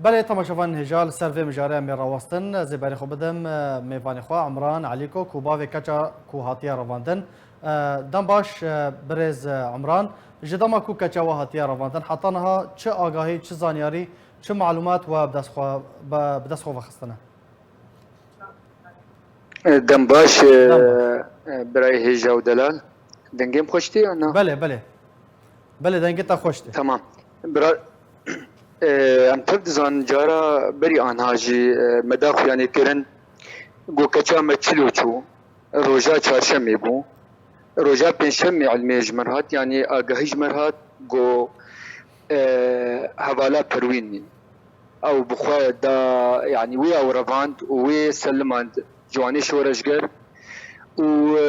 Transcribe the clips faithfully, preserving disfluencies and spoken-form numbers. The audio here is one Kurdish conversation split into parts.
Belê, temaşevanên hêja, li ser vê mijarê em ê rawestin. Ez ê berê xwe bidim, e, mêvanê xwe, Emran Elîko, ku bavê keça ku hatiye revandin. E, dem baş, e, birêz, e, Emran. Ji dema ku keça we hatiye revandin, heta niha çi agahî, çi zanyarî, çi malûmat we bi dest xwe, bi, bi dest xwe vexistine? Dem baş, e, Dem baş. e, birayê hêja û delal. Dengê min xweş tê ya na? Belê, belê. Belê, dengê te xweş tê. Tamam. Bira, e, em tev dizanin cara berî anha jî, e, me daxuyanî kirin. Go keça me çilo çû. Roja çarşemê bû. Roja pêncşemê ilmê ji min hat, yanî agahî ji min hat, go, e, hevala Perwîn. Ew bi xwe da, yanî wê ew revand û wê selimand ciwanê şoreşger û, e,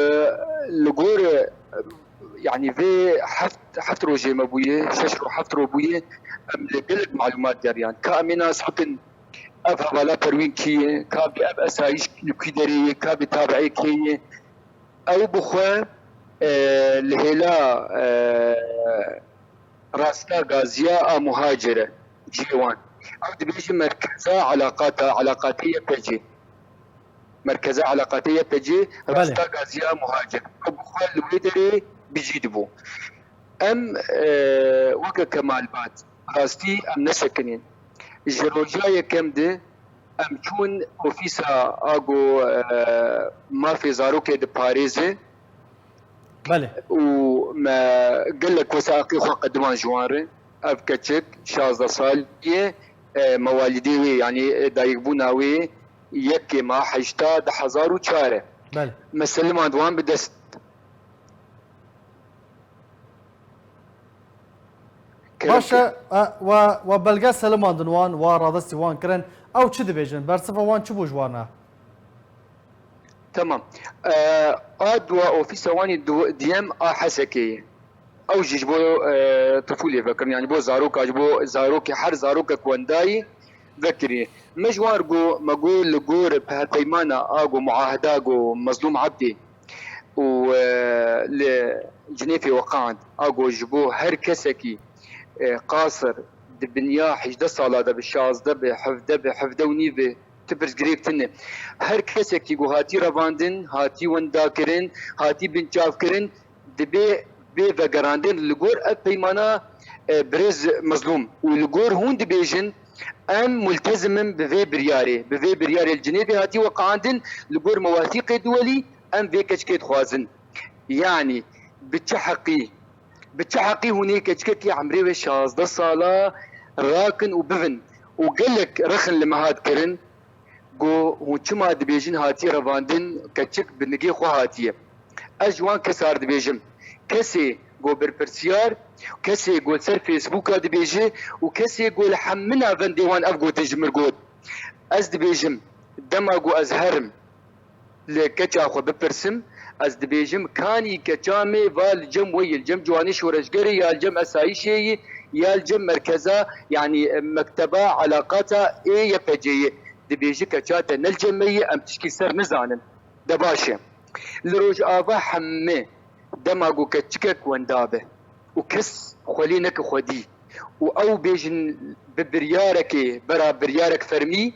li gor, e, yanî vê heft, heft rojê me bûye, şeş ro, heft ro bûye, em li gelek malûmat geriyan. Ka em ê nas bikin ev hevala Perwîn kî ye, ka bi ev esayîş li kî derê ye, ka bi tabiê kê ye. Ew bi xwe, e, li hêla, e, rasta gaziya a muhacir e cihê wan. Ew dibêje merkeza elaqata, elaqatê Y P G. Merkeza elaqatê Y P G Belê. rasta gaziya muhacir. Ew bi xwe li wê derê bijî dibû. Em, e, weke Kemalbat, rastî em nesekinîn. Ji roja yekem de em çûn ofîsa a go, e, mafê zarokê diparêze. Belê. Û me gelek wesaqê xwe qediman ji wan re. Ev keçik şazdeh salî ye, e, mewalîdê wê, yanî, e, dayikbûna wê yekê ma heşta di hezar û çar e. Belê. Me selimand wan bi dest. Kerem Baş e, ke. e, we, we belge selimandin wan, we radestî wan kirin. Ew çi dibêjin? Bersiva wan çi bû ji wan re? Tamam. E, a dua ofîsa wan ê du-, diyem a Hesekê ye. Ew jî ji bo, e, tifûlê vekirin, yanî bo zaroka, ji bo zarokê, her zarokek wendayî vekirî. Me ji wan re got, me got li gor pe-, peymana a got muaheda got Mezlûm Ebdî û, e, li Cinêfê weqand a got ji bo her kesekî, e, qasir di binya hejdeh sala de bi, şazdeh bi, hevdeh bi, hevdeh û nîv bi, tu pirsgirêk tune. Her kesekî ku hatî revandin, hatî wendakirin, hatî binçavkirin, dibê bê vegerandin li gor ev peymana, e, birêz Mezlûm û li gor hûn dibêjin, em multezim in bi vê biryarê, bi vê biryarê li Cinêvê hatî weqandin, li gor mewatîqê duwelî em vê keçikê dixwazin. Yanî bi çi heqî, bi çi heqî hûn ê keçikekî emrê wê şazdeh sala rakin û bivin? Û gelek rexin li me hat kirin, Got, hûn çima dibêjin hatiye revandin, keçik bi nigê xwe hatiye? Ez ji wan kesa re dibêjim, kesê got berpirsiyar, kesê got ser Facebooka dibêje û kesê got li hemî navendê wan ev gotin ji min got. Ez dibêjim, dema got ez herim li keça xwe bipirsim, ez dibêjim, kanî keça me va li cem we yê, li cem ciwanê şoreşgerê ya li cem esayîşê yê, ya li cem merkeza, yanî mekteba elaqata ê Y P C'yê. Dibêje keça te ne li cem me ye, em tişkî ser nizanin. De baş e. Li Rojava heme dema ku keçikek wenda be û kes xwe lê neke xwedî û ew bêjin bi biryarekê bera biryarek fermî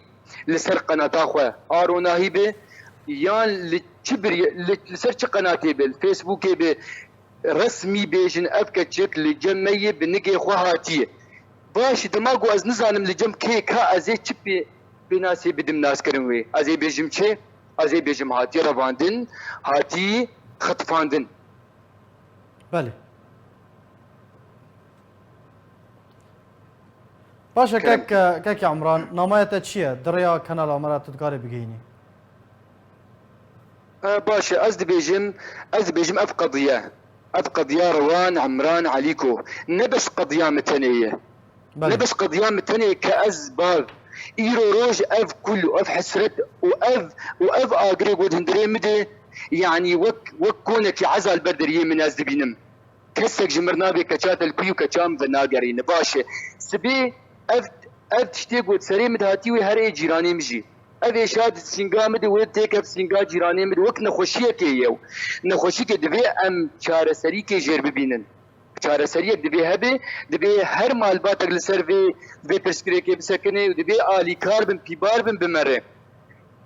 li ser qenata xwe a ronahî be yan li çi birya-, li, li ser çi qenatê be, li Facebookê be, resmî bêjin ev keçik li cem me yê bi nigê xwe hatiye. Baş e, dema ku ez nizanim li cem kê ka ez ê çi pê, pênasê bidim naskirin wê. Ez ê bêjim çi? Ez ê bêjim hatî revandin, hatî xetifandin. Belê. Baş e, Kerem kek, kek Emran, namaya te çi ye? Di rêya kanala me re tu dikarî bigihînî. E, baş e, ez dibêjim, ez dibêjim ev qediye. Ev qediya Rewan Emran Elîko. Ne bes qediya min tenê ye. Belê. Ne bes qediya min tenê ye ke ez bav. Îro roj ev kul û ev hesret û ev, û ev agirê got hundirê min de, yanî wek, wek konekî eza li ber deriyê min ez dibînim. Kesek ji mir nabê keça te li kû û keça min venagerîne. Baş e. Sibê ev, ev tiştê got serê min dihatî wê her ê cîranê min jî. Ev êşa di sînga min de wê têkev sînga cîranê min de wek nexweşiyekê ye. Nexweşiyekê divê em çareserîkê jêr bibînin. çareseriyek divê hebe, divê her malbatek li ser vê, vê pirsgirêkê bisekine û divê alîkar bin, pîbar bin, bimere.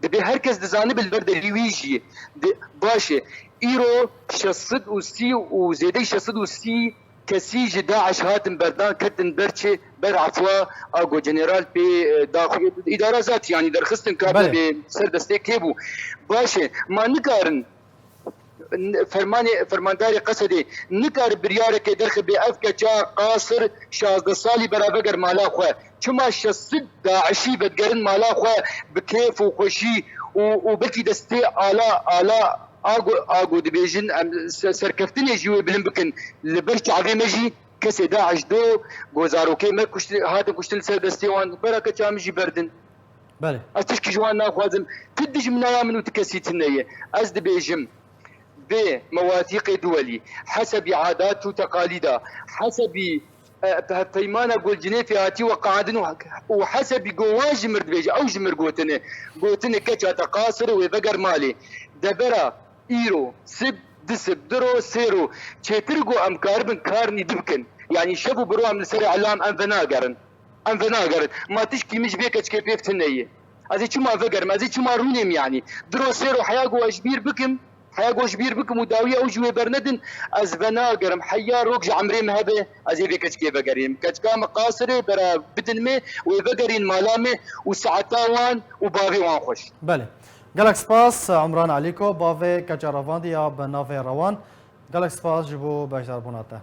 Divê her kes dizanibe li ber derî wî jî. Di, baş e. Îro şeş sed û sî û zêdeyî şeş sed û sî kesî ji DAIŞ hatin berdan, ketin ber çi? Ber efwa a ku General pê, e, daxuye îdara zat, yanî derxistin ka Belê. bibê ser destê kê bû. Baş e. Ma nikarin n-, fermanê, fermandarê Qesedê nikare biryareke derxibe, ev keça qasir şazdeh salî bera veger mala xwe. Çima şeş sed DAIŞî vedigerin mala xwe bi kêf û xweşî û, û belkî destê ala, ala a ku, a ku dibêjin em se-, serkeftinê jî wê bilind bikin. Li ber çavê me jî kesê DAIŞ do ku zarokê me kuştin, hatin kuştin li ser destê wan, bera keça min jî berdin. Belê. Ez tişkî ji wan naxwazim. Tu dijminaya min û tu kesî tune ye. Ez dibêjim, vê mewatîqê duwelî, hesebî adat û teqalîda, hesebî, e, pe-, peymana ku li Cinêfê hatî weqeandin û, û hesebî ku wan ji mir dibêje, ew ji mir gotine. Gotine keça te qasir wê veger malê. Devera îro, sib, du sib, du ro, sê ro, çêtir ku em karibin karnî dibikin. Yanî şev û bi ro em li ser îlam em venagerin. Em venagerin. Ma tişkî min ji vê keçikê pê tune ye. Ez ê çima vegerim? Ez ê çima rûnêm yanî? Du ro sê ro heya ku ez ji bîr bikim, heya ku ez ji bîr bikim û dawiya ew ji wê bernedin, ez venagerim. Heya rok ji emrê min hebe, ez ê vê keçikê vegerînim. Keçika min qasir e, bera bidin me, wê vegerîn mala me û saeta wan û bavê wan xweş. Belê. Gelek spas, Umran Elîko, bavê keça revandiya bi navê Rewan. Gelek spas ji bo beşdarbûna te.